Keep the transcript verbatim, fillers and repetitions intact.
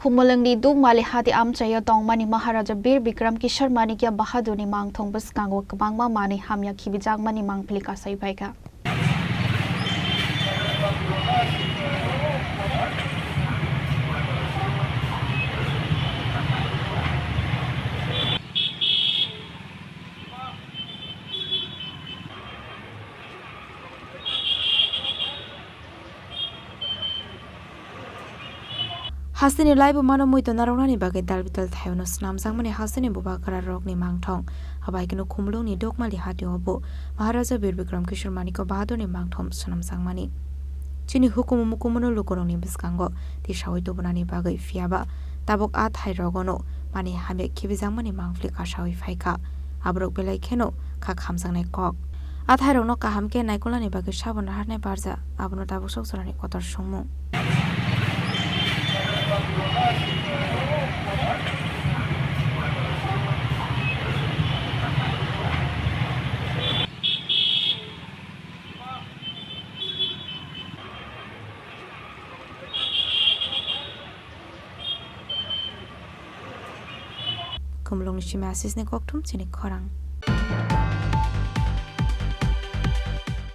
Khumulwngni Dukmali hati amchaio tongmani Maharaja Bir Bikram Kishore Manikya Bahadurni mangthong bwskango kwbangma manwi hamya khibijakmani mangpili kasai phaikha. Hasteni laibu mano muitu narwknani bagwi dalbital thaiwno swnamjakmani hasteni bubagra rokni mangthong. Habai kheno Khumulwngni Dukmali hatio bo Maharaja Bir Bikram Kishore Manikya Bahadurni mangthong swnamjakmani. Chini hukumu mukumuno lukurokni bwskango tisaui tubunani bagwi, phiyaba tabuk a thai rogono mani hamya khibijakmani mangpili kasaui phaikha. Aborok belai kheno kha khamjaknai kok. A thairokno kaham khe naikolnani bagwi sabo naharnai barja, abono tabuk sok jorani kotor songmung. Khumulwngni simi Asisni kokthum chini khorang.